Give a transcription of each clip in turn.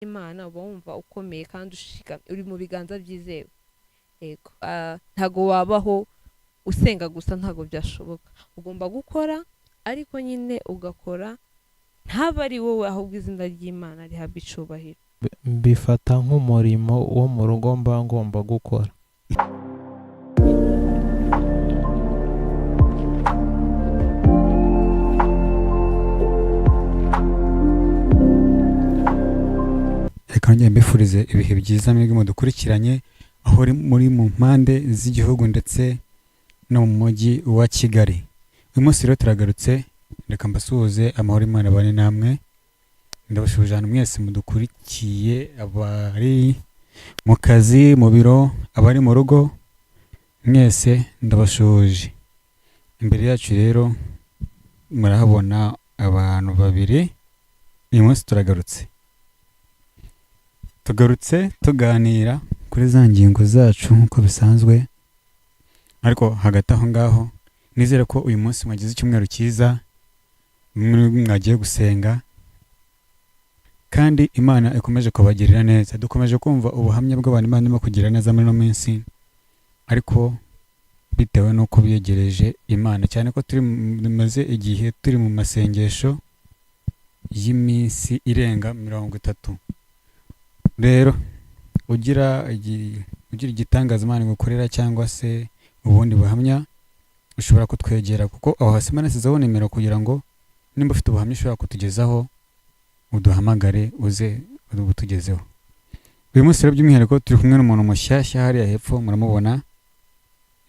Imana uba wumva ukomeye kandi ushikamye, uri mu biganza byizewe. Yego. Ntago wabaho usenga gusa, ntago byashoboka. Ugomba gukora, ariko nyine ugakora ntaba ari wowe, ahubwo izina ry'Imana rihabwa icubahiro. Mbifata nk'umurimo wo mu rugo mba ngomba gukora. Reka nongere mbifurize ibihe byiza mwebwe mudukurikiranye aho muri mu mpande z'igihugu ndetse no mu mujyi wa Kigali. Uyu munsi rero turagarutse, reka mbasuhuze, amahoro Imana abane namwe. Ndabasuhuje ahantu mwese mudukurikiye, abari mu kazi, mu biro, abari mu rugo, mwese ndabasuhuje. Imbere yacu rero murahabona abantu babiri, uyu munsi turagarutse. Tugarutse tuganira kuri za ngingo zacu nk'uko bisanzwe, ariko hagati aho ngaho nizere ko uyu munsi mwagize icyumweru cyiza, mwagiye gusenga kandi Imana ikomeje kubagirira neza. Dukomeje kumva ubuhamya bw'abantu Imana irimo kugirira neza muri ino minsi, ariko bitewe n'uko biyegereje Imana, cyane ko tumaze igihe turi mu masengesho y'iminsi irenga 30. Rero ugira igitangaza Imana igukorera cyangwa se ubundi buhamya, ushobora kutwegera kuko aho hasi Imana yashyizeho nimero kugira ngo nimba ufite ubuhamya ushobora kutugezaho, uduhamagare uze ubutugezeho. Uyu munsi rero by'umwihariko turi kumwe n'umuntu mushyashya hariya hepfo, muramubona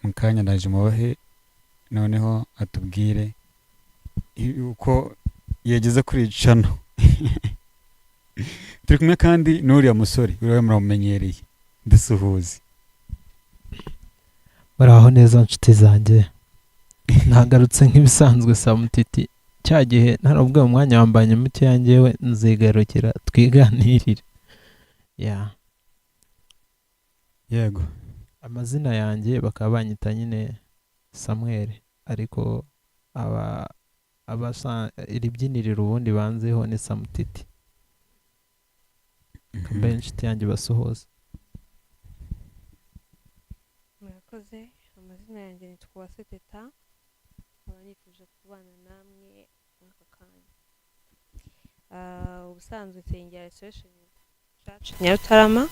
mu kanya ndaje mubahe, noneho atubwire uko yageze kuri iyi channel. Turi kumwe kandi n'uriya musore, uriya muramumenyereye, dusuhuze. Muraho neza nshuti zanjye, ntagarutse nk'ibisanzwe. Samutiti cya gihe ntarabwo umwanya wambanye mukeya, njyewe nzigarukira twiganirire. Ya. Yego. Amazina yanjye bakaba banyita nyine Samuel, ariko iri byiniriro ubundi banziho ni Samutiti. Mbe inshuti yanjye basuhuza. Murakoze. Amazina yanjye nitwa Uwase Teta, nkaba nifuje kubana namwe muri aka kanya. Ubusanzwe nsengera Restoration Church Nyarutarama.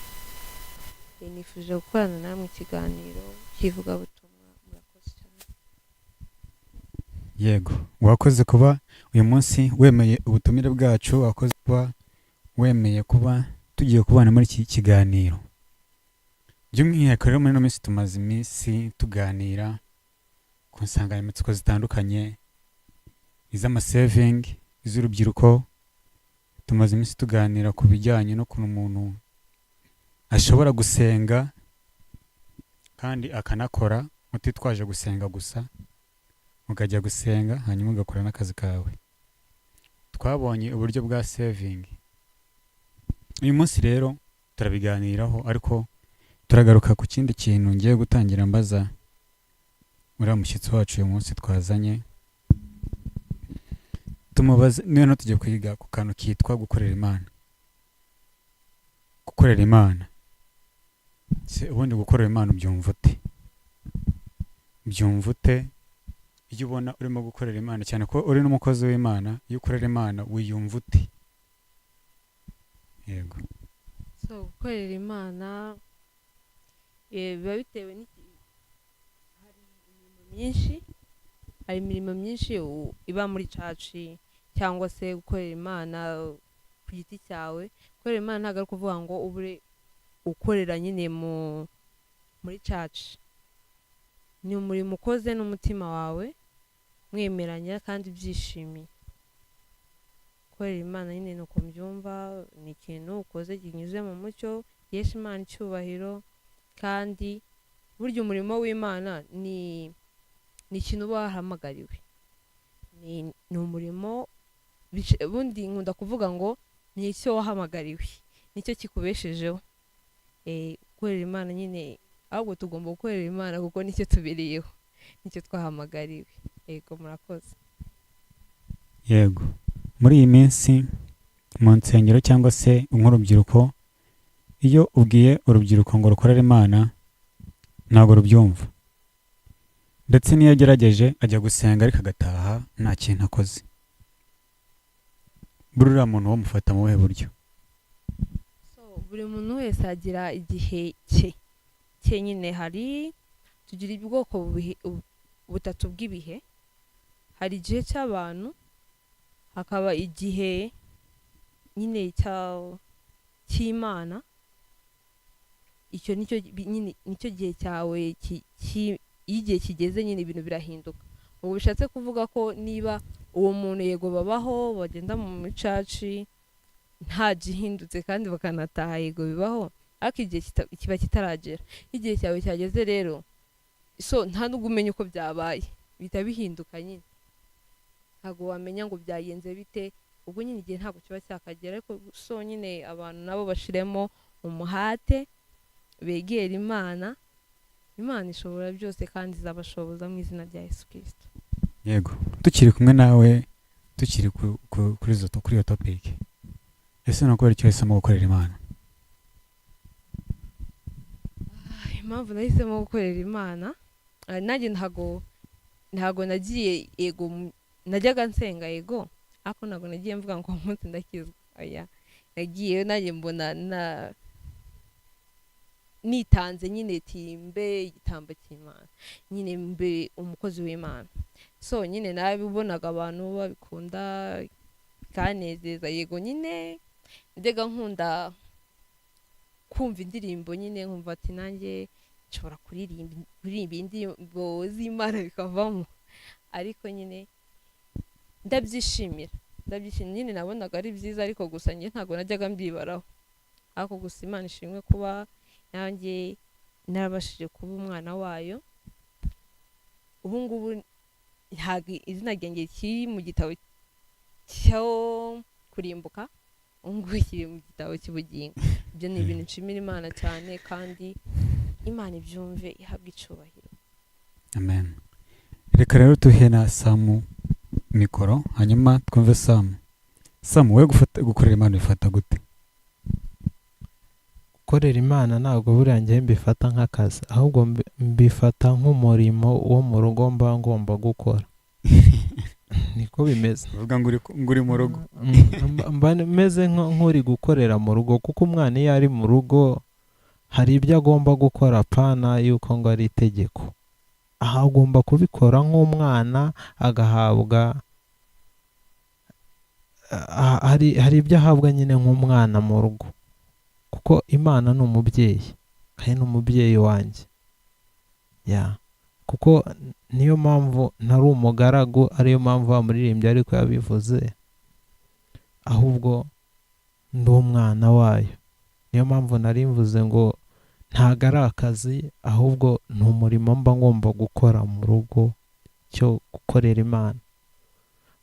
Nifuje gukorana namwe ikiganiro cy'ivugabutumwa. Murakoze cyane. Yego, wakoze kuba uyu munsi wemeye ubutumire bwacu, wakoze kuba wemeye kuba tugiye kubana muri iki kiganiro. By'umwihariko rero muri ino minsi tumaze iminsi tuganira ku nsanganyamatsiko zitandukanye, iz'amasevingi, iz'urubyiruko. Tumaze iminsi tuganira ku bijyanye n'ukuntu umuntu ashobora gusenga kandi akanakora, utitwaje gusenga gusa, ukajya gusenga hanyuma ugakora n'akazi kawe. Twabonye uburyo bwa sevingi. Uyu munsi rero turabiganiraho, ariko turagaruka ku kindi kintu ngiye gutangira mbaza uriya mushyitsi wacu uyu munsi twazanye. Tumubaze noneho tugiye kwiga ku kantu kitwa gukorera Imana. Gukorera Imana. Se ubundi gukorera Imana ubyumva ute? Ubyumva ute iyo ubona urimo gukorera Imana, cyane ko uri n'umukozi w'Imana? Iyo ukorera Imana wiyumva ute? Yego. So gukorera Imana biba bitewe n'iki. Hari imirimo myinshi, hari imirimo myinshi iba muri church, cyangwa se gukorera Imana ku giti cyawe. Gukorera Imana ntabwo ari ukuvuga ngo ubure ukorera nyine muri church. Ni umurimo ukoze n'umutima wawe mwemeranya kandi byishimiye. Gukorera Imana nyine ni uko mbyumva, ni ikintu ukoze kinyuze mu mucyo, gihesha Imana icyubahiro. Kandi burya umurimo w'Imana ni ikintu uba wahamagariwe, ni umurimo. Ubundi nkunda kuvuga ngo ni icyo wahamagariwe, nicyo kikubeshejeho. Gukorera Imana nyine, ahubwo tugomba gukorera Imana kuko nicyo tubereyeho, nicyo twahamagariwe. Yego, murakoze. Yego, muri iyi minsi Mu nsengero cyangwa se nk'urubyiruko, iyo ubwiye urubyiruko ngo rukorere Imana ntabwo rubyumva, ndetse n'iyo agerageje ajya gusenga ariko agataha nta kintu akoze. Buriya uriya muntu wo mufata mu buhe buryo? So buri muntu wese agira igihe cye cye nyine. Hari tugira ubwoko butatu bw'ibihe. Hari igihe cy'abantu, hakaba igihe nyine cy'Imana. Icyo nicyo nyine nicyo gihe cyawe. Iyo igihe kigeze nyine ibintu birahinduka. Ubu bishatse kuvuga ko niba uwo muntu, yego babaho bagenda mu church nta gihindutse kandi bakanataha, yego bibaho, ariko igihe kiba kitaragera. Iyo igihe cyawe cyageze rero, so nta nubwo umenya uko byabaye, bihita bihinduka nyine, ntabwo wamenya ngo byagenze bite. Ubwo nyine igihe ntabwo kiba cyakagera. Ariko so nyine abantu nabo bashiremo umuhate, begere Imana. Imana ishobora byose kandi izabashoboza mu izina rya Yesu Kirisito. Yego, tukiri kumwe nawe, tukiri kuri iyo topic, ese ni ukubera icyo wahisemo gukorera Imana? Impamvu nahisemo gukorera Imana, nanjye ntago nagiye, yego najyaga nsenga, yego, ariko ntago nagiye mvuga ngo umunsi ndakizwa, oya. Nagiyeyo nanjye mbona na nitanze nyine, ti mbe igitambo cy'Imana, nyine mbe umukozi w'Imana. So nyine nabibonaga abantu babikunda bikanezeza. Yego nyine najyaga nkunda kumva indirimbo nyine, nkumva ati nanjye nshobora kuririmba indirimbo z'Imana bikavamo. Ariko nyine ndabyishimira nyine, nabonaga ari byiza, ariko gusa njye ntabwo najyaga mbyibaraho. Ariko gusa Imana ishimwe kuba nanjye narabashije kuba umwana wayo. Ubu ngubu ntabwo izina ryanjye kiri mu gitabo cyo kurimbuka, ubu ngubu kiri mu gitabo cy'ubugingo. Ibyo ni ibintu nshimira Imana cyane, kandi Imana ibyumve, ihabwe icyubahiro. Amen. Reka rero tuhe na Samu mikoro, hanyuma twumve Samu. Samu, wowe gukorera Imana bifata gute? Gukorera Imana ntabwo buriya njyewe mbifata nk'akazi, ahubwo mbifata nk'umurimo wo mu rugo mba ngomba gukora. Niko bimeze. Uvuga ngo uri mu rugo. Mba meze nk'uri gukorera mu rugo, kuko umwana iyo ari mu rugo hari ibyo agomba gukora, pana yuko ngo ari itegeko, aha agomba kubikora nk'umwana agahabwa, hari ibyo ahabwa nyine nk'umwana mu rugo, kuko Imana ni umubyeyi kandi ni umubyeyi wanjye ya, kuko niyo mpamvu ntari umugaragu, ariyo mpamvu wa muririmbyi ariko yabivuze, ahubwo ndi umwana wayo. Niyo mpamvu nari mvuze ngo ntago ari akazi, ahubwo ni umurimo mba ngomba gukora mu rugo cyo gukorera Imana.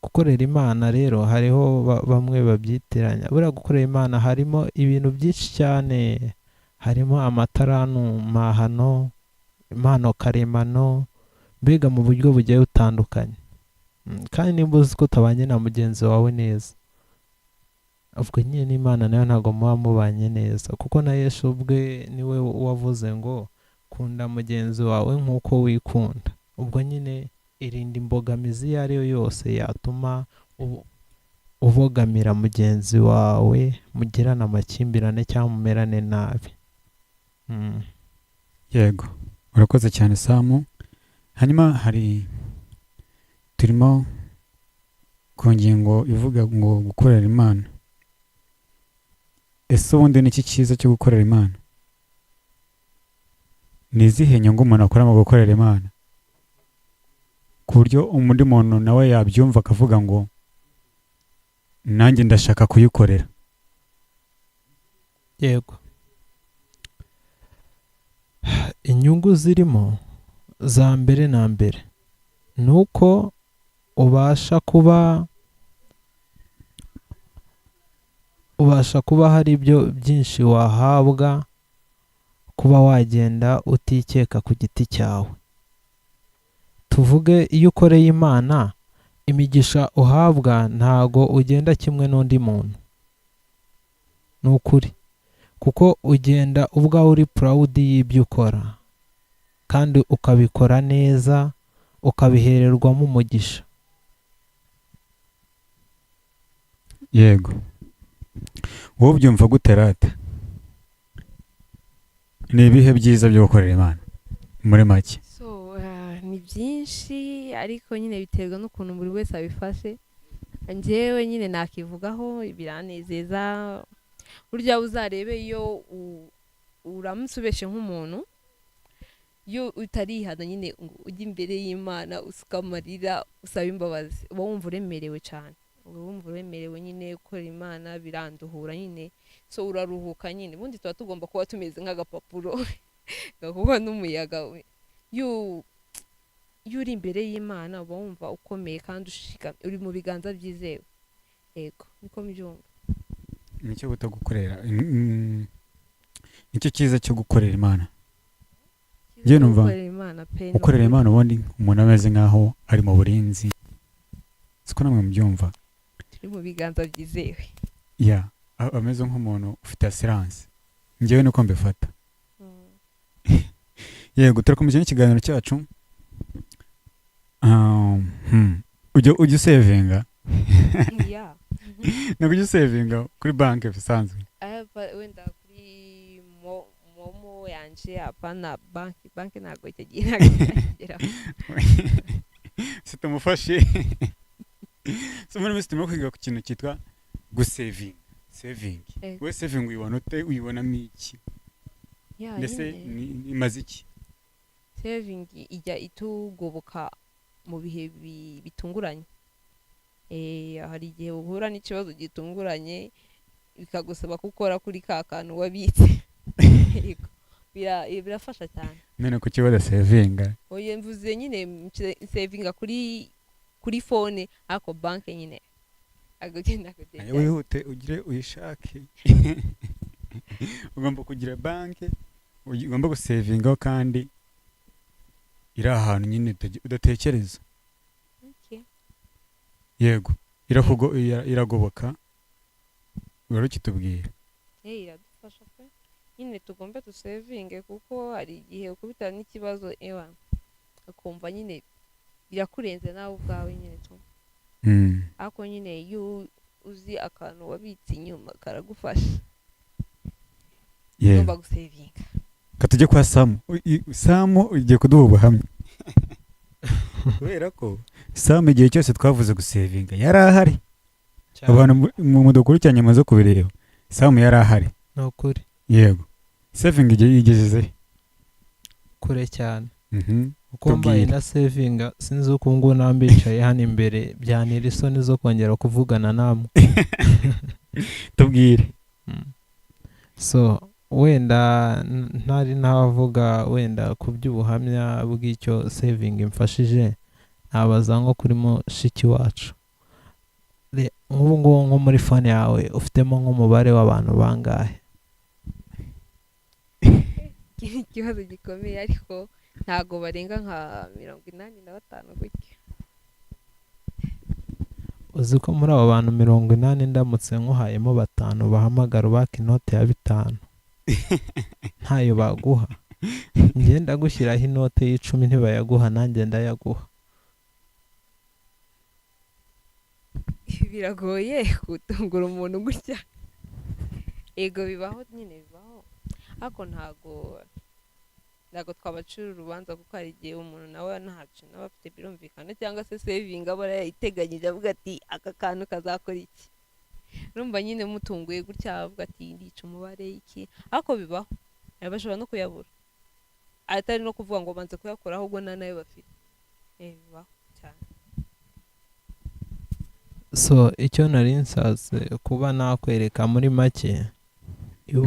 Gukorera Imana rero hariho bamwe babyitiranya. Buriya gukorera Imana harimo ibintu byinshi cyane, harimo amataranu mahano, impano karemano, mbega mu buryo bugiye butandukanye. Kandi nimba uzi ko utabanye na mugenzi wawe neza, ubwo nyine n'Imana nayo ntabwo muba mubanye neza, kuko na Yesu ubwe niwe wavuze ngo kunda mugenzi wawe nk'uko wikunda. Ubwo nyine irinda imbogamizi iyo ari yo yose yatuma ubogamira mugenzi wawe, mugirane amakimbirane cyangwa mumerane nabi. Yego, urakoze cyane Samu. Hanyuma hari turimo ku ngingo ivuga ngo gukorera Imana. Ese ubundi ni iki cyiza cyo gukorera Imana? Ni izihe nyungu umuntu akora mu gukorera Imana, ku buryo undi muntu nawe yabyumva akavuga ngo nanjye ndashaka kuyikorera? Yego, inyungu zirimo za mbere na mbere ni uko ubasha kuba hari ibyo byinshi wahabwa, kuba wagenda utikeka ku giti cyawe. Tuvuge iyo ukoreye Imana, imigisha uhabwa ntago ugenda kimwe n'undi muntu. Ni ukuri, kuko ugenda ubwawe uri proud y'ibyo ukora, kandi ukabikora neza, ukabihererwamo umugisha. Yego, wowe ubyumva gute rata? Ni ibihe byiza byo gukorera Imana muri make? So ni byinshi, ariko nyine biterwa n'ukuntu buri wese abifashe. Njyewe nyine nakivugaho, biranezeza. Burya uzarebe iyo uramutse ubeshe nk'umuntu, iyo utarihana nyine ngo ujye imbere y'Imana usuka amarira usaba imbabazi, uba wumva uremerewe cyane, uba wumva uremerewe nyine. Gukorera Imana biranduhura nyine, so uraruhuka nyine. Ubundi tuba tugomba kuba tumeze nk'agapapuro gahuhwa n'umuyaga. Iyo uri imbere y'Imana uba wumva ukomeye kandi ushikamye, uri mu biganza byizewe. Yego, niko mbyumva. Nicyo bita gukorera, nicyo cyiza cyo gukorera Imana. Njyewe numva Gukorera Imana pe ni gukorera ukuri. Imana, ubundi umuntu ameze nk'aho ari mu burinzi, siko namwe mubyumva? Turi mu biganza byizewe. Ya, ameze nk'umuntu ufite assurance, njyewe niko mbifata. Yego, turakomeje n'ikiganiro cyacu. Ujya usevinga? Ya. Ntabwo ujya usevinga kuri banki bisanzwe? Wenda kuri MoMo yanje, apana banki. Banki ntabwo icyo gihe ntabwo ndageraho. Si tumufashe. So muri minsi turimo kwiga ku kintu cyitwa gusevinga, saving. We saving uyibona ute? Uyibonamo iki? Ya, mbese nyine. Imaze iki? Saving ijya itugoboka mu bihe bitunguranye. Hari igihe uhura n'ikibazo gitunguranye, bikagusaba ko ukora kuri ka kantu wabitse. Yego. Birafasha cyane. None kuki badasevinga? Oya, mvuze nyine savinga kuri phone, ariko banki nyine agenda Nayo wihute ugire uyishake. Ugomba kugira banki ugomba gusevingaho, kandi iri ahantu nyine udatekereza. Yego, iragoboka, urukitubwira. Iradufasha pe. Nyine tugombe dusevinge, kuko hari igihe ukubitana n'ikibazo, ewa, ukumva nyine birakurenze nawe ubwawe nyine tu. Ariko nyine iyo uzi akantu wabitse inyuma karagufasha. Ugomba gusevinga. Ka tujye kwa Samu. Samu ugiye kuduha ubuhamya, kubera ko Samu igihe cyose twavuze gusevinga yari ahari. Abantu mudukurikiranye muze kubireba, Samu yari ahari. Ni ukuri. Yego, saving igihe igeze? Kure cyane. Uko Tubwire. mbaye na sevinga, sinzi uko ngubu nambicaye hano imbere, byantera isoni zo kongera kuvugana namwe. Tubwire. So wenda ntari navuga wenda ku by'ubuhamya bw'icyo saving imfashije, nabaza nko kuri mushiki wacu. Nk'ubu ngubu nko muri phone yawe ufitemo nk'umubare w'abantu bangahe? Iki ni ikibazo gikomeye, ariko ntago barenga nka 85 gutyo. Uzi ko muri abo bantu 80, ndamutse nkuhayemo batanu bahamagara ubaka inote ya 5, ntayo baguha? Ngenda gushyiraho inote y'10 ntibayaguha, nanjye ndayaguha. Biragoye gutungura umuntu gutya. Ego, bibaho nyine, bibaho, ariko ntago twabacira urubanza, kuko hari igihe umuntu nawe ntacu nawe afite, birumvikana, cyangwa se saving aba yayiteganyije, avuga ati aka kantu kazakora iki. Urumva nyine mutunguye gutya, avuga ati ndica umubare iki. Ariko bibaho, bashobora no kuyabura, atari no kuvuga ngo banze kuyakora, ahubwo nta nayo bafite. Bibaho cyane. So icyo nari nshatse kuba nakwereka muri make, iyo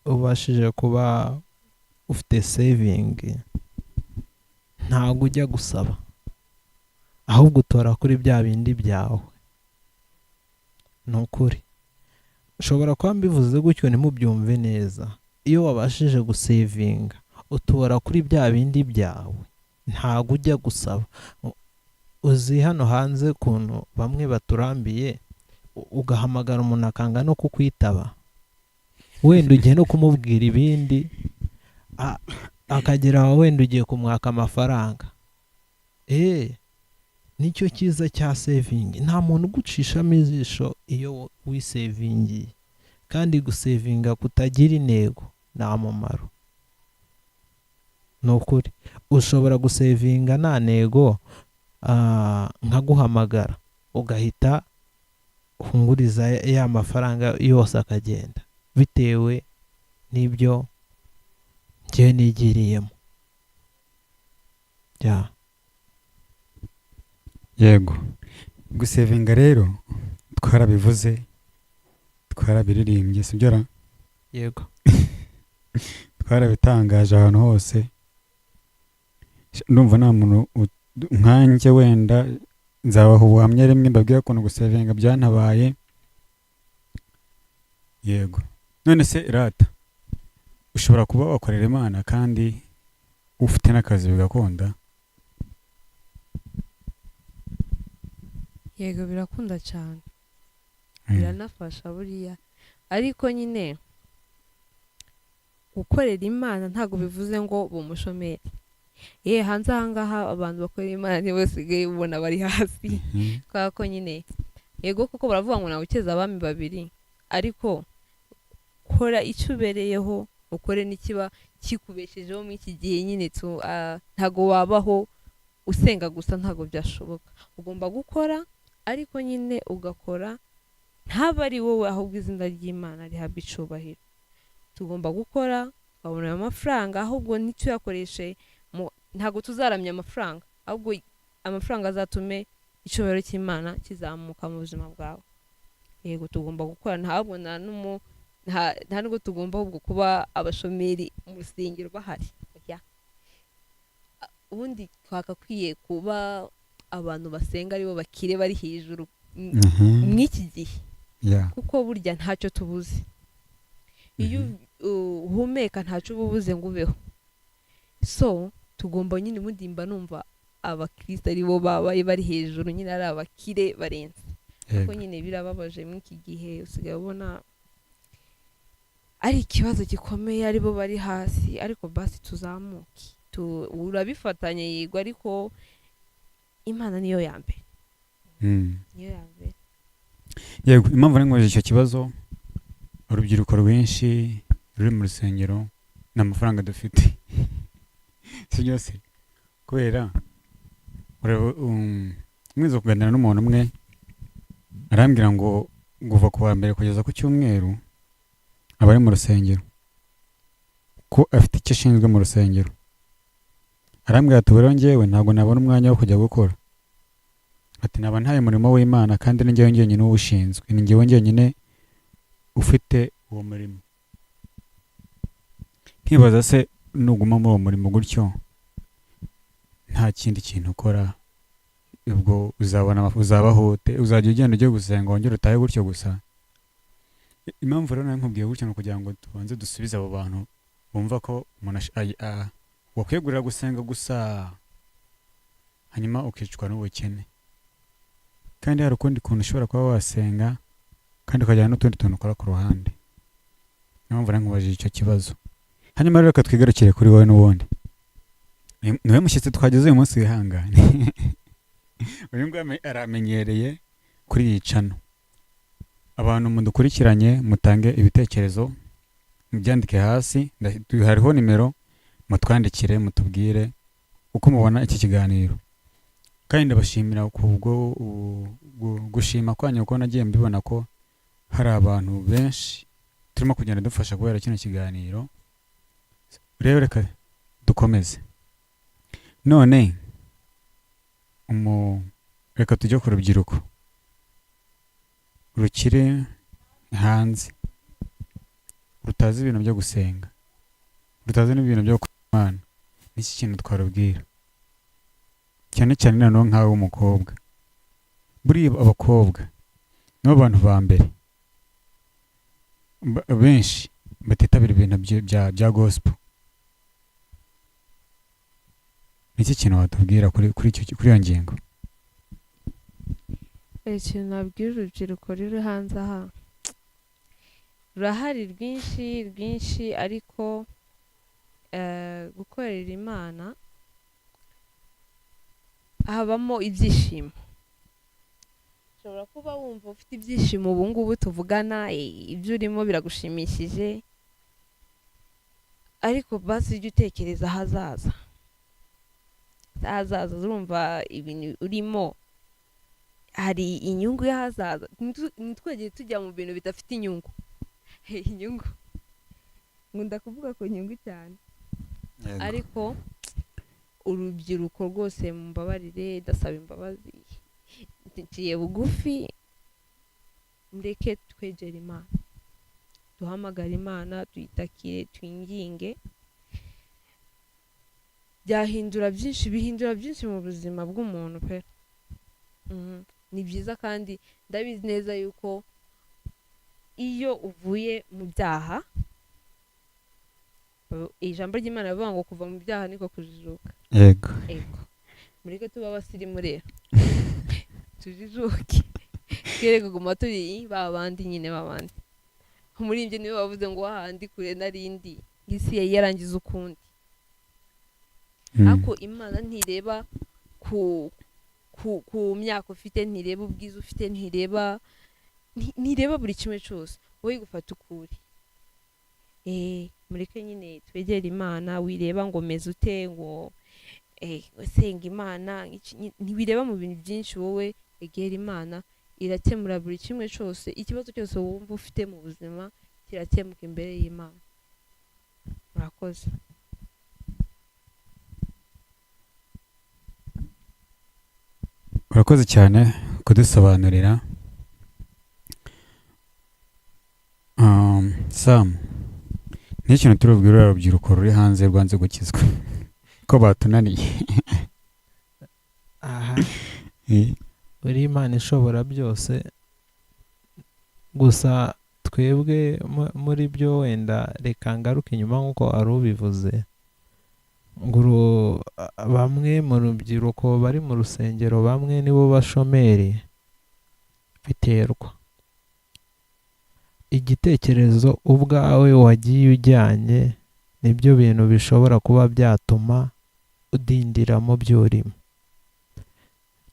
ubashije kuba ufite saving, ntabwo ujya gusaba, ahubwo utora kuri bya bindi byawe. Ni ukuri, ushobora kuba mbivuze gutyo ntimubyumve neza. Iyo wabashije gusevinga, utora kuri bya bindi byawe, ntabwo ujya gusaba. Uzi hano hanze ukuntu bamwe baturambiye, ugahamagara umuntu akanga no kukwitaba. Wenda ugiye no kumubwira ibindi, akagera aho wenda ugiye kumwaka amafaranga. Nicyo cyiza cya saving. Nta muntu ugucishamo ijisho iyo wisevingiye. Kandi gusevinga kutagira intego nta mumaro, ni ukuri. Ushobora gusevinga nta ntego, nkaguhamagara ugahita unguriza ya mafaranga yose akagenda, bitewe n'ibyo njyewe nigiriyemo. Ya. Yego, gusevinga rero twarabivuze, twarabiririmbye, sibyo ra? Yego. Twarabitangaje ahantu hose. Ndumva nta muntu nkanjye, wenda nzabaha ubuhamya rimwe mbabwira ukuntu gusevinga byantabaye. Yego, none se rata, ushobora kuba wakorera Imana kandi ufite n'akazi bigakunda? Yego, birakunda cyane. Biranafasha buriya. Ariko nyine gukorera Imana ntabwo bivuze ngo bumushomeri. Ye, hanze aha ngaha abantu bakorera Imana nibo basigaye ubona bari hasi. Kubera ko nyine, yego kuko baravuga ngo ntawe ukeza abami babiri, ariko kora icyo ubereyeho, ukore n'ikiba kikubeshejeho muri iki gihe nyine tu, ntago wabaho usenga gusa, ntago byashoboka. Ugomba gukora, ariko nyine ugakora ntabe ari wowe, ahubwo izina ry'Imana rihabwa icubahiro. Tugomba gukora tukabona ayo mafaranga, ahubwo ntituyakoreshe ntago tuzaramya amafaranga, ahubwo amafaranga azatume icyubahiro cy'Imana kizamuka mu buzima bwawe. Yego, tugomba gukora, ntabwo nta n'umu, nta, nta nubwo tugomba ahubwo kuba abashomeri mu rusengero bahari. Oya. Ubundi twakakwiye kuba abantu basenga aribo bakire bari hejuru mw'iki gihe. Kuko burya ntacyo tubuze. Iyo uhumeka ntacyo uba ubuze ngo ubeho. So tugomba nyine, ubundi mba numva abakristo aribo babaye bari hejuru nyine, ari abakire barenze. Kuko nyine birababaje muri iki gihe, usigaye ubona ari ikibazo gikomeye, aribo bari hasi, ariko basi tuzamuke. Urabifatanya yego, ariko Imana niyo ya mbere. Niyo ya mbere. Yego, impamvu nari icyo kibazo, urubyiruko rwinshi ruri mu rusengero nta mafaranga dufite, si byose, kubera mwize kuganira n'umuntu umwe arambwira ngo kuva ku wa mbere kugeza ku cyumweru aba ari mu rusengero, ko afite icyo ashinzwe mu rusengero. Arambwira ati rero njyewe ntabwo nabona umwanya wo kujya gukora, ati naba ntaye umurimo w'Imana kandi ni njyewe njyenyine uwushinzwe, ni njyewe njyenyine ufite uwo murimo. Nkibaza se nuguma muri uwo murimo gutyo nta kindi kintu ukora, ubwo uzabona uzabaho ute? Uzajya ugenda ujye gusenga wongere utahe gutyo gusa? Impamvu rero nkubwiye gutyo ni ukugira ngo tubanze dusubize abo bantu bumva ko umuntu wakwegurira gusenga gusa hanyuma ukicwa n'ubukene, kandi hari ukundi kuntu ushobora kuba wasenga kandi ukagira n'utundi tuntu ukora ku ruhande. Niyo mpamvu rero nkubajije icyo kibazo. Hanyuma rero reka twigarukire kuri wowe n'ubundi. Niwe mushyitsi twageze uyu munsi, wihangane. Uyu nguyu aramenyereye kuri iyi cano. Abantu mudukurikiranye mutange ibitekerezo, mubyandike hasi, hariho nimero, mutwandikire mutubwire uko mubona iki kiganiro. Kandi ndabashimira kubwo gushima kwanyu, kuko nagiye mbibona ko hari abantu benshi turimo kugenda dufasha kubera kino kiganiro. Rero reka dukomeze. None reka tujye ku rubyiruko rukiri hanze, rutazi ibintu byo gusenga, rutazi n'ibintu byo gukora Imana. N'iki kintu twarubwira cyane cyane noneho nkawe w'umukobwa? Buriya abakobwa nibo bantu ba mbere benshi batitabira ibintu bya gospel. Niki kintu watubwira kuri iyo ngingo? Ikintu nabwira urubyiruko ruri hanze aha, Rurahari rwinshi rwinshi, ariko gukorera Imana habamo ibyishimo. Ushobora kuba wumva ufite ibyishimo ubu ngubu tuvugana, ibyo urimo biragushimishije, ariko basi ujye utekereza ahazaza. Ahazaza urumva ibintu urimo hari inyungu y'ahazaza. Ntitwegere tujya mu bintu bidafite inyungu. Inyungu, nkunda kuvuga ku nyungu cyane. Ariko urubyiruko rwose, mumbabarire, ndasaba imbabazi, nciye bugufi, mureke twegere Imana, duhamagare Imana, tuyitakire, twinginge. Byahindura byinshi, bihindura byinshi mu buzima bw'umuntu pe. Ni byiza, kandi ndabizi neza yuko iyo uvuye mu byaha, ijambo ry'Imana rivuga ngo kuva mu byaha niko kujijuka. Ego, mureke tuba abasirimu rero, tujijuke, twere kuguma turi ba bandi nyine, ba bandi. Muri ibyo niwe bavuze ngo wahandi kure narindi, isi yari yarangiza ukundi. Ariko Imana ntireba ku myaka ufite, ntireba ubwiza ufite, ntireba buri kimwe cyose, wowe igufata ukuri. Mureke nyine twegere Imana. Wireba ngo meze ute, ngo senga Imana, ntiwireba mu bintu byinshi, wowe egera Imana, irakemura buri kimwe cyose. Ikibazo cyose wumva ufite mu buzima kirakemuka imbere y'Imana. Murakoze. Urakoze cyane kudusobanurira. Sam, ni ikintu turubwira uriya rubyiruko ruri hanze rwanze gukizwa ko batunaniye? Aha uri Imana ishobora byose, gusa twebwe muri byo wenda reka ngaruke inyuma nk'uko wari ubivuze ngo bamwe mu rubyiruko bari mu rusengero, bamwe nibo bashomeri. Biterwa igitekerezo ubwawe wagiye ujyanye, nibyo bintu bishobora kuba byatuma udindira mu byo urimo.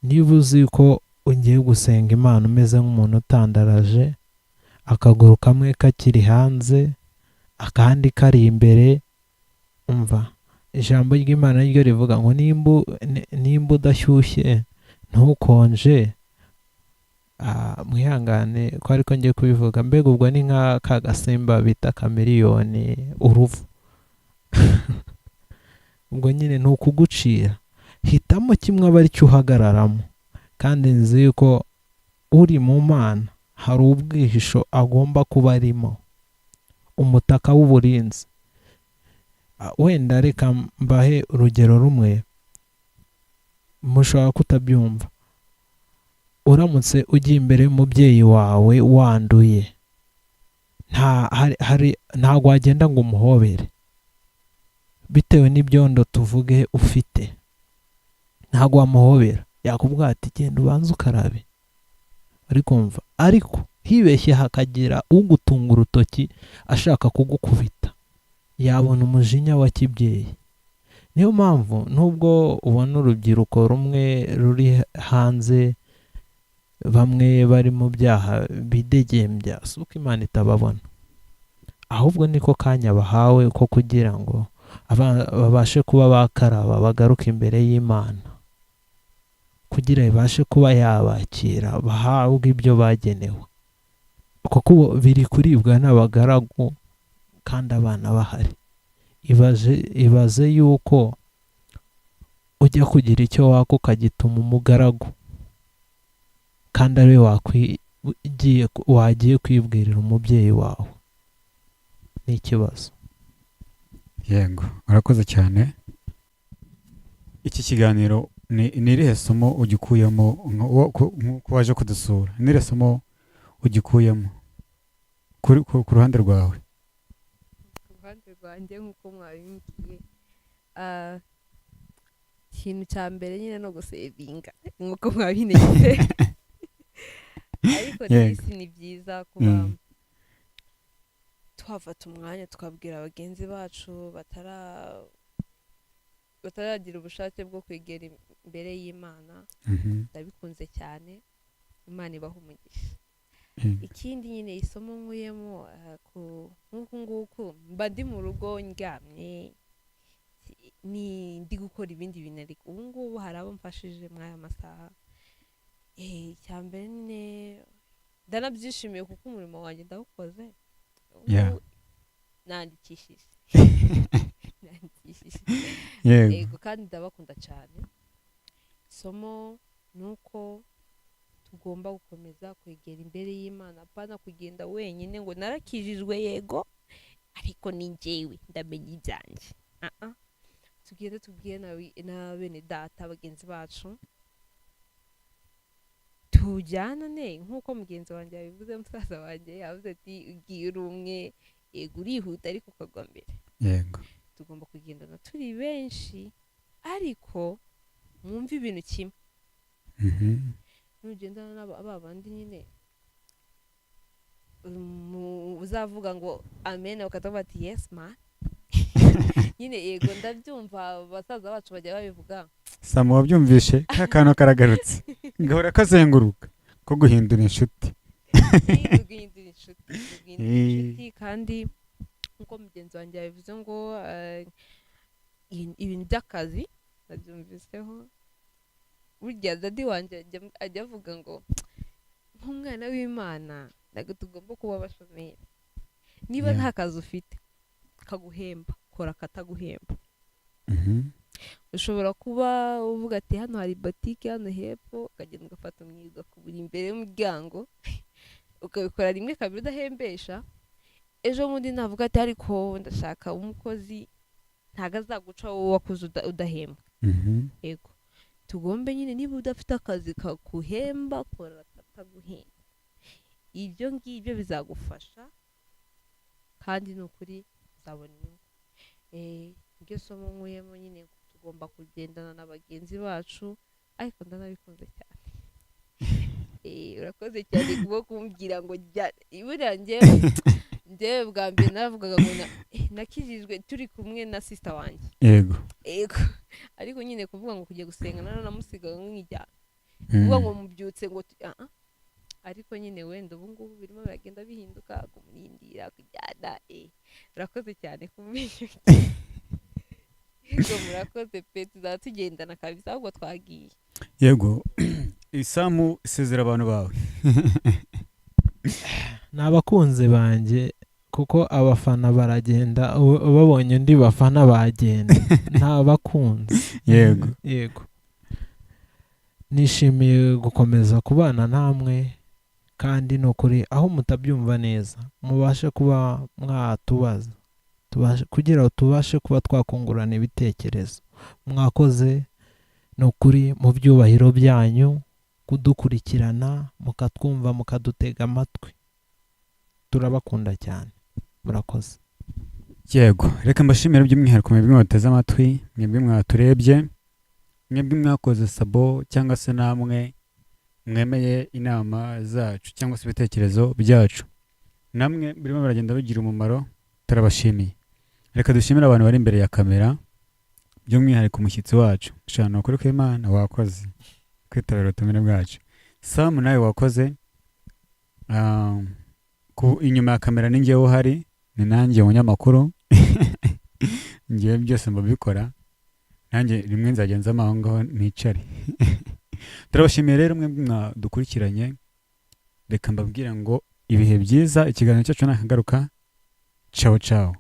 Niba uzi ko ugiye gusenga Imana umeze nk'umuntu utandaraje, akaguru kamwe kakiri hanze akandi kari imbere, umva ijambo ry'Imana ryo rivuga ngo nimba udashyushye ntukonje. Mwihangane ko ariko ngiye kubivuga, mbega ubwo ni nka ka gasimba bita kamiriyoni uruvu. Ubwo nyine ni ukugucira, hitamo kimwe aba aricyo uhagararamo. Kandi nzi yuko uri mu Mana hari ubwihisho agomba kuba arimo, umutaka w'uburinzi. Wenda reka mbahe urugero rumwe mushobora kutabyumva. Uramutse ugiye imbere y'umubyeyi wawe wanduye, ntabwo wagenda ngo umuhobere bitewe n'ibyondo tuvuge ufite, ntabwo wamuhobera, yakubwira ati genda ubanze ukarabe. Uri kumva? Ariko hibeshye hakagira ugutunga urutoki ashaka kugukubita, yabona umujinya wa kibyeyi. Niyo mpamvu nubwo ubona urubyiruko rumwe ruri hanze, bamwe bari mu byaha bidegembya, si uko Imana itababona, ahubwo niko kanya bahawe ko kugira ngo babashe kuba bakaraba bagaruke imbere y'Imana, kugira ibashe kuba yabakira, bahabwe ibyo bagenewe, kuko biri kuribwa n'abagaragu kandi abana bahari. Ibaze yuko ujya kugira icyo waka ukagituma umugaragu, kandi ari we wagiye kwibwirira umubyeyi wawe, ni ikibazo. Yego, urakoze cyane. Iki kiganiro ni irihe somo ugikuyemo nk'uko waje kudusura? Ni irihe somo ugikuyemo ku ruhande rwawe? Ku ruhande rwanjye nk'uko mwabimbwiye, ikintu cya mbere nyine no gusevinga nk'uko mwabinegetse. Ariko n'isi ni byiza kuba Twafata umwanya tukabwira bagenzi bacu bataragira ubushake bwo kwegera imbere y'Imana. Ndabikunze cyane, Imana ibaha umugisha. Ikindi nyine, isomo nkuyemo, nk'uku nguku mba ndi mu rugo ndyamye, ni ndi gukora ibindi bintu, ariko ubu ngubu hari abo mfashije muri aya masaha. Icya mbere nyine ndanabyishimiye kuko umurimo wanjye ndawukoze. Ubu nandikishije. Yego, kandi ndabakunda cyane. Isomo ni uko tugomba gukomeza kwegera imbere y'Imana, apana kugenda wenyine ngo narakijijwe, yego, ariko ni njyewe ndamenya ibyanjye. Ah ah. Tugende tubwire na bene data bagenzi bacu tujyanane, nk'uko mugenzi wanjye yabivuze, musaza wanjye yavuze ati: "Ugiye uri umwe, yego urihuta, ariko ukagwa mbere." Tugomba kugendana turi benshi, ariko mwumve ibintu kimwe. Nugendana n'aba ba bandi nyine uzavuga ngo amen, bakatavuga bati: "Yes man." Nyine yego, ndabyumva, basaza bacu bajya babivuga. Samu, wabyumvishe? Ka kantu karagarutse, gahora kazenguruka ko guhindura inshuti. Guhindura inshuti, guhindura inshuti. Kandi nk'uko mugenzi wanjye yabivuze ngo ibintu by'akazi nabyumviseho. Burya daddy wanjye ajya avuga ngo nk'umwana w'Imana ntabwo tugomba kuba abashomeri. Niba nta kazi ufite kaguhemba, kora akataguhemba. Ushobora kuba uvuga ati: "Hano hari botike hano hepfo," ukagenda ugafata umwuga ukubura imbere y'umuryango, ukabikora rimwe, kabiri, udahembesha. Ejo bundi navuga ati: "Ariko ndashaka umukozi," ntabwo azaguca wowe wakuze udahembwa. Yego, tugombe nyine, niba udafite akazi kaguhemba, kora kataguhemba. Ibyo ngibyo bizagufasha, kandi ni ukuri uzabona inyungu. Iryo somo nkuyemo nyine, tugomba kugendana na bagenzi bacu, ariko ndanabikunze cyane. Urakoze cyane kubwo kumbwira ngo jya. Buriya njyewe bwa mbere naravugaga ngo nakijijwe turi kumwe na sister wanjye. Yego, ariko nyine kuvuga ngo kujya gusenga naranamusigaga nkijyana, kuvuga ngo mubyutse ngo ah ah. Ariko nyine wenda ubu ngubu birimo biragenda bihinduka, kumurindira kujyana. Urakoze cyane kumenya. Yego, murakoze pe, tuzaba tugendana kabisa, ahubwo twagiye. Yego, Isamu, isezera abantu bawe. Ni abakunzi banjye, kuko abafana baragenda, babonye undi bafana bagenda. Ni abakunzi. Yego, nishimiye gukomeza kubana namwe, kandi ni ukuri aho mutabyumva neza mubashe kuba mwatubaza, tubashe kugira ngo tubashe kuba twakungurana ibitekerezo. Mwakoze ni ukuri mu byubahiro byanyu kudukurikirana, mukatwumva, mukadutega amatwi. Turabakunda cyane, murakoze. Yego, reka mbashimire by'umwihariko mwebwe mwateze amatwi, mwebwe mwaturebye, mwebwe mwakoze sabo, cyangwa se namwe mwemeye inama zacu cyangwa se ibitekerezo byacu, namwe birimo biragenda bigira umumaro, turabashimiye. Reka dushimire abantu bari imbere ya kamera, by'umwihariko umushyitsi wacu shana. Ukuri kw'Imana, wakoze kwitabira ubutumire bwacu. Samu, nawe wakoze. Ku inyuma ya kamera ni njyewe uhari, ni nanjye umunyamakuru, ngewe byose mbabikora. Nanjye rimwe nzajya nzamo aho ngaho nicare. Turabashimiye rero mwe mwadukurikiranye. Reka mbabwire ngo ibihe byiza, ikiganiro cyacu nakagaruka. Ciao ciao.